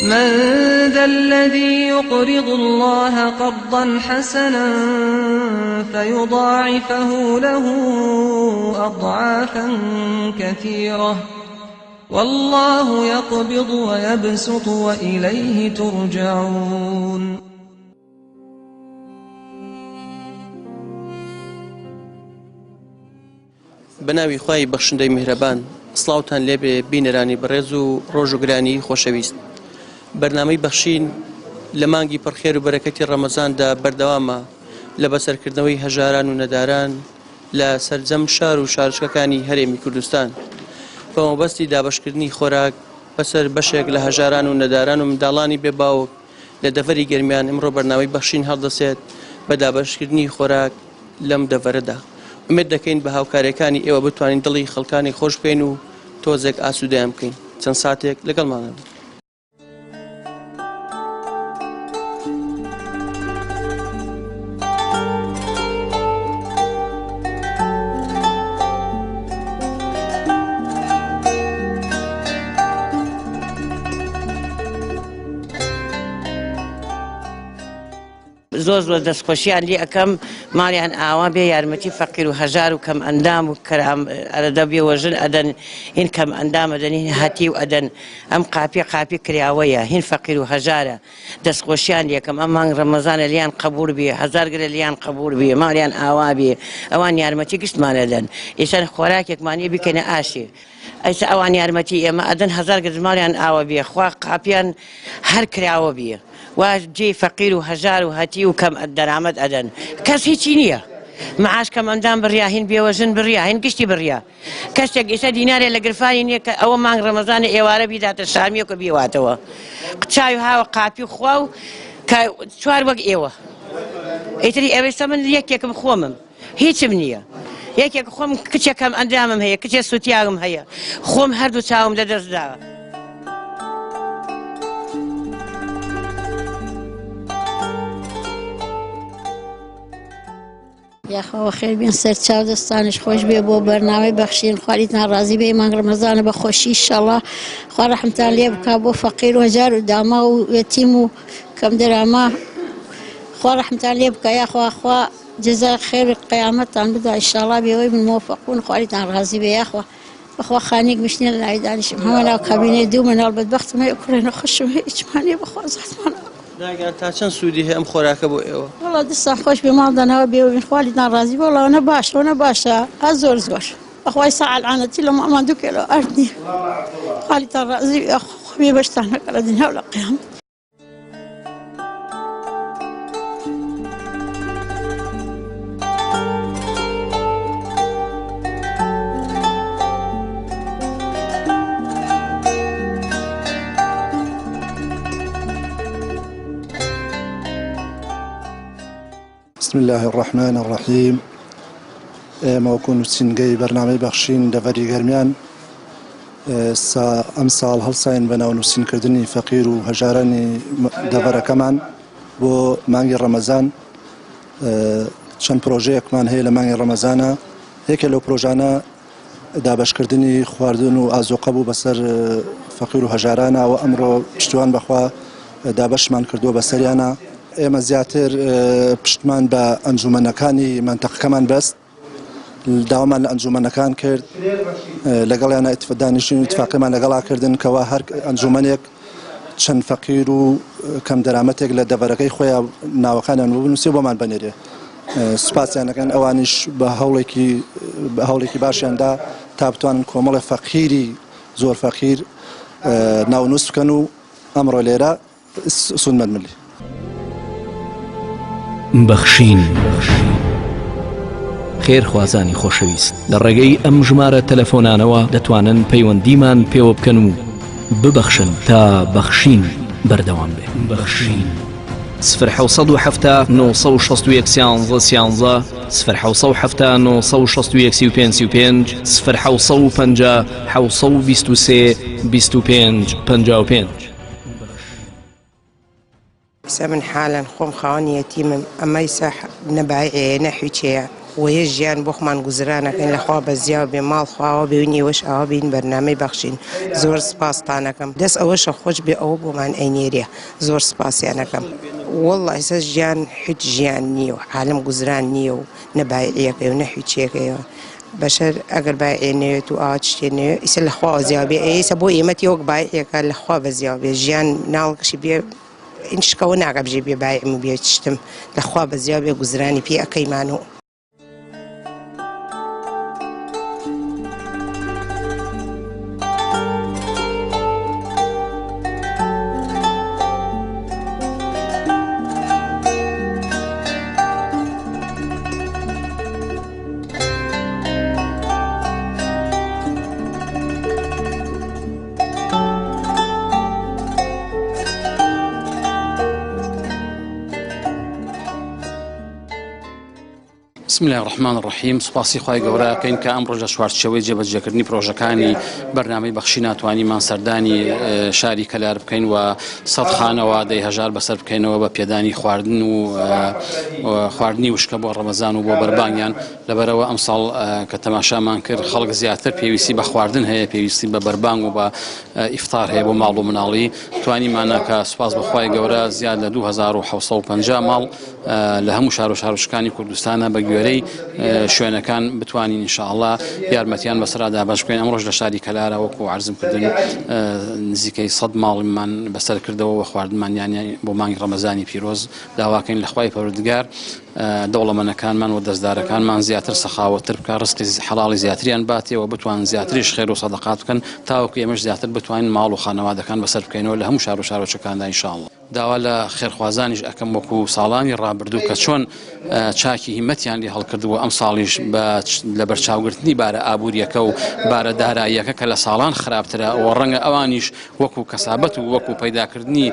من ذا الذي يقرض الله قرضا حسنا فيضاعفه له أضعافا كثيرة والله يقبض ويبسط وإليه ترجعون. بەناوی خوای بەخشندەی میهرەبان سڵاوتان لێبێ بینەرانی بەڕێز و ڕۆژوگرانی خۆشەویست بەرنامەی بەخشین لە مانگی پڕخێر و بەرەکەتی ڕەمەزاندا بەردەوامە لە بەسەرکردنەوەی هەژاران و نەداران لە سەرجەم شار و شارچکەکانی هەرێمی کوردستان بە مەبەستی دابەشکردنی خۆراک بەسەر بەشێک لە هەژاران و نەداران و منداڵانی بێ باوک لە دەڤەری گەرمیان ئمڕۆ بەرنامەی بەخشین هەڵدەسێت بە دابەشکردنی خۆراک لەم دەڤەرەدا. ئومێد دەکەین بە هاوکاریەکانی ئێوە بتوانین دڵی خەڵکانی خۆش بکەین و تۆزێک ئاسوودەیان بکەین. چەند ساتێک لەگەڵمانە بن. زۆر زۆر دەستخۆشیان لێ ئەکەم ماڵیان ئاوا بێ یارمەتی فەقیر و هەژار و کەم ئەندام و کەرام ئەرەدە بێوەژن ئەدەن هین کەم ئەندام ئەدەن هین هەتیو ئەدەن ئەم قاپیە قاپی کراوەیە هین فەقیر و هەژارە دەستخۆشیان لێکەم ئەم مانگ ڕەمەزانە لیان قەبوڵ بێ هەزار گرە لیان قەبوڵ بێ ماڵیان ئاوا بێ ئەوان یارمەتی گشتمان ئەدەن ئیسەر خۆراکێکمان نیە بیکەینە ئاشێ ئەیسە ئەوان یارمەتی ئێمە ئەدەن هەزار گرد ماڵیان ئاوە بێ خوا قاپیان هەر کراوە بێ وا جێی فەقیر و هەژار و هەتیو و کەم دەرامەت ئەدەن کەس هیچی نییە معاش کەم ئەندام بڕیا هین بێوەژن بڕیا هین گشتی بڕیا کەسێک ئیسە دینارێ لە گرفانی نییە کە ئەوە مانگ ڕەمەزانە ئێوارە بیداتە شامیەکە بیواتەوە چاوی هاوە قاپی و خوا و کە چوار وەک ئێوە ئیتری ئێوەیسە من یەکێکم خۆمم هیچم نییە یەکێک خۆم کچێکم ئەندامم هەیە کچێ سوتیاگم هەیە خۆم هەردوو چاوم لە دەست داوە. یاخوا بەخێر بێن سەر چاو دەستانش خۆش بێ بۆ بەرنامەی بەخشین خوالیتان ڕازی بێ مانگ ڕەمەزانە بە خۆشی ئیشەڵا خوا ڕەحمتان لێ بکا بۆ فەقیر و هەژار و داما و یەتیم و کەم دەراما خوا ڕەحمتان لێ بکا یاخوا خوا جزای خێر قیامەتتان بدا ئیشەڵا بێوەی من مۆفەق بوون خوالیتان ڕازی بێ یاخوا بەخوا خانیک مشتێن لای دانیشم هەمە ناو کابینەی دوو مناڵ بەدبەختم هەیە کوڕێ نەخۆشم هەیە هیچمان نییە بەخوا زەحمەتمان داگیان تا چەند سوودی هەیە ئەم خۆراکە بۆ ئێوە؟ وەڵا دەستان خۆش بێ ماڵ داناوە بێوە بین خوا لیتان ڕازی بێ وەڵا ئەوەنە باشە ئەوەنە باشە ئا زۆر زۆر بەخوای ساعە لەعنەتی لە ماڵمان دوو کێلۆ ئارد نییە خوا لیتان ڕازی بێ خوا بێ بەشتان نەکا لە دنیا و لە قیامەت. بسم الله الرحمن الرحیم ئێمە وەکو نووسینگەی بەرنامەی بەخشین دەڤەری گەرمیان ئەمساڵ هەڵساین بە ناونووسینکردنی فەقیر و هەژارانی دەڤەرەکەمان بۆ مانگی ڕەمەزان چەند پرۆژەیەکمان هەیە لە مانگی ڕەمەزانە یەکێ لەو پرۆژانە دابەشکردنی خواردن و ئازۆقە بوو بەسەر فەقیر و هەژارانە و ئەمڕۆ پشتیوان بەخوا دابەشمان کردووە بەسەریانە ئێمە زیاتر پشتمان بە ئەنجومەنەکانی مەنتەقەکەمان بەست داوامان لە ئەنجومەنەکان کرد لەگەڵیانە دانیشتین و ئیتفاقیمان لەگەڵا کردن کەوا هەر ئەنجومەنێک چەند فەقیر و کەم دەرامەتێک لە دەڤەرەکەی خۆیان ناوەکانیان بنووسێ بۆمان بنێرێ سوپاسیان دەکەن ئەوانیش بە هەوڵێکی بە هەوڵێکی باشیاندا تا بتوانن کۆمەڵی فەقیری زۆر فەقیر ناونووس بکەن و ئەمڕۆ لێرە سوودمەند بن. بەخشین خێرخوازانی خۆشەویست لە ڕێگەی ئەم ژمارە تەلەفۆنانەوە دەتوانن پەیوەندیمان پێوە بکەن و ببەخشن تا بەخشین بەردەوام بێ. بەخشین. سفر 770 961 13 13 سفر 770 961 35 35 سفر 750 723 25 55. ئیسە من حالەن خۆم خاوەنی یەتیمم ئەمە ئیسە نە بایعێ نە حیچەیە. وەیە ژیان بۆ خۆمان گوزران ئەکەین لە خوا بەزیاو بێ ماڵ خوا ئاوا بێ و ئێوەش ئاوا بین بەرنامەی بەخشین زۆر سپاستان ئەکەم دەست ئەوەشە خۆش بێ ئەوە بۆمان ئەینێرێ زۆر سپاسیان ئەکەم وەڵا ئیسە ژیان هیچ ژیان نییە و عالم گوزران نییە و نە بایعیەکەی و نە هیچیەکەیەوە بەشەر ئەگەر بایعێ نەوێت و ئاوا شتێ نەوێت ئیسە لە خواوە زیاو بێ ئیسە بۆ ئێمە تێ وەک بایعێکە لە خوا بەزیاو بێ ژیان ناوەکەشی بێ ئینشکەوە ناکا بژێ بێ بایعم و بێ چشتم لە خوا بەزیاو بێ گوزرانی پێ ئەکەیمان و. بسم الله الرحمن الرحیم سوپاسی خوای گەورە ئەکەین کە ئەمڕۆ لە چوارچێوەی جێبەجێکردنی پرۆژەکانی بەرنامەی بەخشی ناتوانیمان سەردانی شاری کەلار بکەین و سەد خانەوادەی هەژار بەسەر بکەینەوە بە پێدانی خواردن و خواردنی وشکە بۆ ڕەمەزان و بۆ بەربانگیان لەبەرئەوە ئەمساڵ کە تەماشامان کرد خەڵک زیاتر پێویستی بە خواردن هەیە پێویستی بە بەربانگ و بە ئیفتار هەیە بۆ ماڵ و مناڵی توانیمانە کە سوپاس بەخوای گەورە زیاد لە 2750 ماڵ لە هەموو شار و شارۆچکانی کوردستانە بە گوێرەی شوێنەکان بتوانین ئینشاءاللە یارمەتیان بەسەرا دابەش بکەین ئەمڕۆش لە شاری کەلارە وەکو عەرزم کردن نزیکەی 100 ماڵمان بەسەر کردەوە و خواردنمانیان بۆ مانگی ڕەمەزانی پیرۆز داواکەین لە خوای پەروەردگار دەوڵەمەنەکانمان و دەستدارەکانمان زیاتر سەخاوەتر بکە ڕزقی حەڵاڵی زیاتریان باتێ و بتوان زیاتریش خێر و سەدەقات بکەن تاوەکو ئێمەش زیاتر بتوانین ماڵ و خانەوادەکان بەسەر بکەینەوە لە هەموو شار و شارۆچکەکاندا ان شاء اللە. داوا لە خێرخوازانیش ئەکەم وەکو ساڵانی ڕابردوو کە چۆن چاکی هیمەتیان لێ هەڵکردبوو ئەمساڵیش بە لەبەرچاوگرتنی بارە ئابووریەکە و بارە داراییەکە کە لە ساڵان خراپترە و ڕەنگە ئەوانیش وەکو کەسابەت و وەکو پەیداکردنی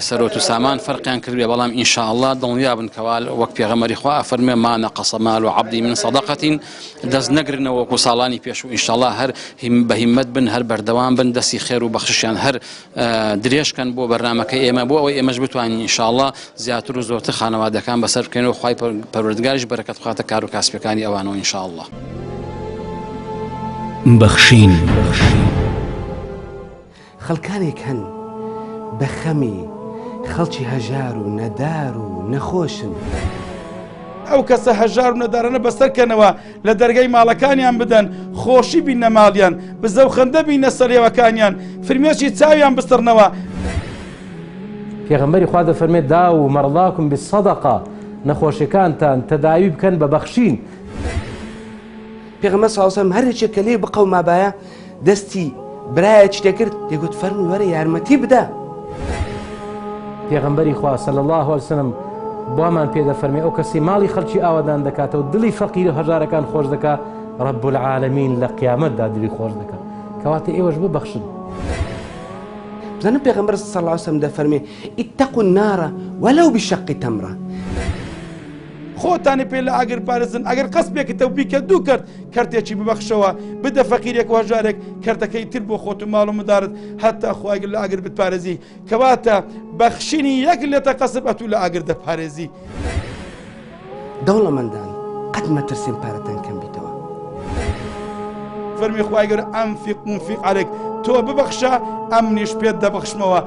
سەرۆت و سامان فەرقیان کردبێ بەڵام ان شاء اللە دڵنیابن کەوا وەک پێغەمبەری خوا ئەفەرموێ ما نقص مال عبدی من صدقة دەست نەگرنەوە وەکو ساڵانی پێشوو ان شاء اللە هەر بە هیمەت بن هەر بەردەوام بن دەستی خێر و بەخششیان هەر درێژ کەن بۆ بەرنامەکەی ئێمە بۆ ئەوەی ئێمەش بتوانین ان شاء اللە زیاتر و زۆرتر خانەوادەکان بەسەر بکەین و خوای پەروەردگاریش بەرەکەت بخاتە کار و کاسپەکانی ئەوانەوە ان شاء اللە. بەخشین. خەڵکانێک هەن بە خەمی خەڵکی هەژار و نەدار و نەخۆشن. ئەو کەسە هەژار و نەدارانە بەسەر کەنەوە لە دەرگای ماڵەکانیان بدەن، خۆشی بیننە ماڵیان، بزە و خەندە بیننە سەر لێوەکانیان، فرمێسکی چاویان بسڕنەوە. پێغەمبەری خوا دەفەرمێت، داووا مەرضاکم بالصدقە، نەخۆشەکانتان تەداوی بکەن بە بەخشین. پێغەمبەر صلی اللە علیە وسلم هەر یەکێک کە لێی بقەومابایە دەستی برایەکی دەگرت دەیگوت فەرمووی وەرە یارمەتی بدە. پێغەمبەری خوا صلی اللە علیە وسلم بۆمان پێ دەفەرمێ ئەو کەسەی ماڵی خەڵکی ئاوەدان دەکاتەوە دڵی فەقیر و هەژارەکان خۆش دەکا رب العالمین لە قیامەتدا دڵی خۆش دەکا کەواتە ئێوەش ببەخشن. بزانن پێغەمبەر صلی اللە علیە وسلم دەفەرمێ اتقوا النار ولو بشق تمرە. خۆتانی پێ لە ئاگر پارێزن ئەگەر قەسپێکتە و بیکە دوو کەرت کەرتێکی ببەخشەوە بدە فەقیرێک و هەژارێک کەرتەکەی تر بۆ خۆت و ماڵ و مندارت هەتا خوای گەورە لە ئاگر بتپارێزی کەواتە بەخشینی یەک لێتە قەسپ ئەتوو لە ئاگر دەپارێزی. دەوڵەمەندان قەت مەترسێن پارەتان کەم بیتەوە. فەرمی خوای گەورە ئەنفق ئونفق علیک تۆ ببەخشە ئەمنیش پێت دەبەخشمەوە.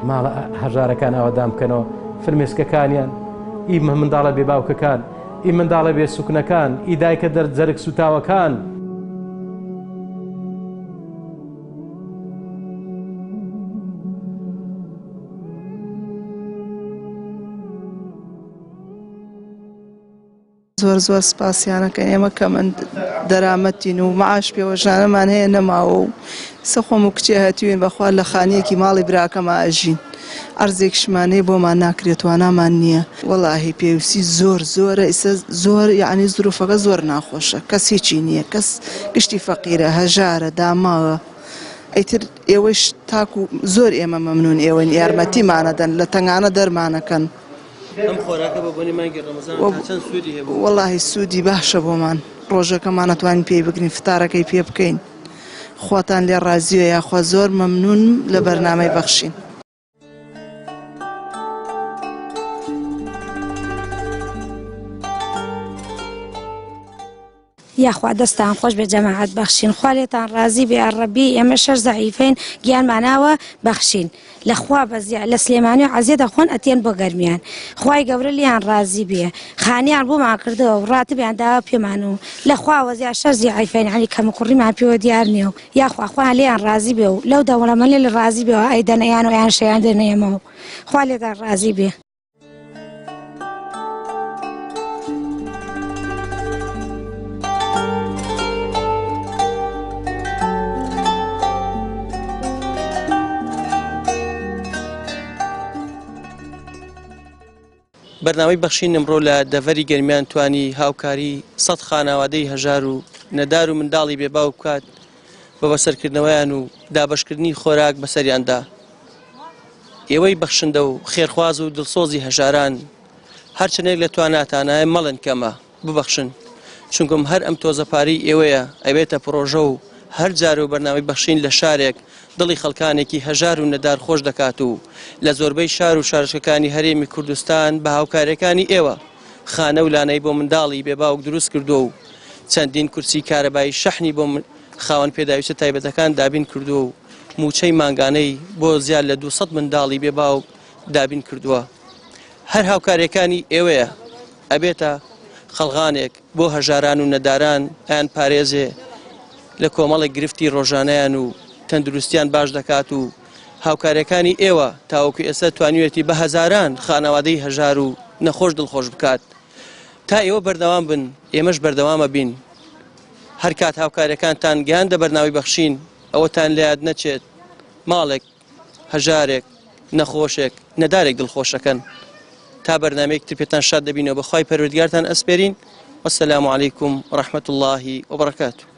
ماڵە هەژارەکان ئاوەدان بکەنەوە، فرمێسکەکانیان، ئی منداڵە بێ باوکەکان، ئی منداڵە بێ سوکنەکان، ئی دایکە دەرد جەرگ سوتاوەکان. زۆر زۆر سپاسیانەکەین ئێمە کەمەند دەرامەتین و معاش پێوەژنانەمان هەیە نەماوە و سە خۆم و کچێ هەتیوین بەخوا لە خانیەکی ماڵی براکەما ئەژین عەرزێکشمان هەیە بۆمان ناکرێت توانامان نییە وەڵاهی پێویستی زۆر زۆرە ئیسە زۆر یعنی زروفەکە زۆر ناخۆشە کەس هیچی نییە کەس گشتی فەقیرە هەژارە داماوە ئیتر ئێوەش تاکو زۆر ئێمە مەمنون ئێوەین یارمەتیمانەدەن لە تەنگانە دەرمانەکەن. ئەم خۆراکە بە بۆنەی مانگی ڕەمەزان تا چەند سوودی هەیە بۆ وەڵاهی سوودی باشە بۆمان ڕۆژەکەمان ئەتوانین پێی بگرین فتارەکەی پێ بکەین خواتان لێ ڕازیە یاخوا زۆر مەمنونم لە بەرنامەی بەخشین. یاخوا دەستان خۆش بێ جەماعەت بەخشین خوا لێتان ڕازی بێ یاڕەبی ئێمە شەش زەعیفەین گیانمان ئاوە بەخشین لە خوا بەزیە لە سلێمانی و عەزیە دەخۆن ئەتێن بۆ گەرمیان خوای گەورە لێیان ڕازی بێ خانیان بۆمان کردەوە و ڕاتبیان داوە پێمان و لە خوا وەزیا شەش زیعیفەین یعنی کەم و کوڕیمان پێوە دیار نییە و یاخوا خوا لێیان ڕازی بێ و لەو دەوڵەمەنی لە ڕازی بێ و ئەیدەنەیان و ئەیان شەیان دێنە ئێمە و خوا لێتان ڕازی بێ. بەرنامەی بەخشین ئەمڕۆ لە دەڤەری گەرمیان توانی هاوکاری سەد خانەوادەی هەژار و نەدار و منداڵی بێ باوک بکات بە بەسەرکردنەوەیان و دابەشکردنی خۆراک بەسەریاندا. ئێوەی بەخشندە و خێرخواز و دڵسۆزی هەژاران هەرچەندێک لە تواناتانایە مەڵێن کەمە، ببەخشن، چونکم هەر ئەم تۆزە پارەی ئێوەیە ئەبێتە پڕۆژە و هەر جارە و بەرنامەی بەخشین لە شارێک دڵی خەڵکانێکی هەژار و نەدار خۆش دەکات و لە زۆربەی شار و شارۆچکەکانی هەرێمی کوردستان بە هاوکاریەکانی ئێوە خانە و لانەی بۆ منداڵی بێ باوک دروست کردووە و چەندین کورسی کارەبایی شەحنی بۆ خاوەن پێداویستە تایبەتەکان دابین کردووە و مووچەی مانگانەی بۆ زیاد لە 200 منداڵی بێ باوک دابین کردووە. هەر هاوکاریەکانی ئێوەیە ئەبێتە قەڵغانێک بۆ هەژاران و نەداران ئەیان پارێزێ لە کۆمەڵێک گرفتی ڕۆژانەیان و تەندروستیان باش دەکات و هاوکاریەکانی ئێوە تاوەکو ئێستا توانیوێتی بە هەزاران خانەوادەی هەژار و نەخۆش دڵخۆش بکات تا ئێوە بەردەوام بن ئێمەش بەردەوامە بین هەرکات هاوکاریەکانتان گەیاندە بەرناوی بەخشین ئەوەتان لەیاد نەچێت ماڵێک هەژارێک، نەخۆشێک، نەدارێک دڵخۆشەکەن. تا بەرنامەیەکی تر پێتان شاد دەبینەوە بە خوای پەروەردگارتان ئەسپێرین. والسلام علیکم و رحمة اللە و برکاته.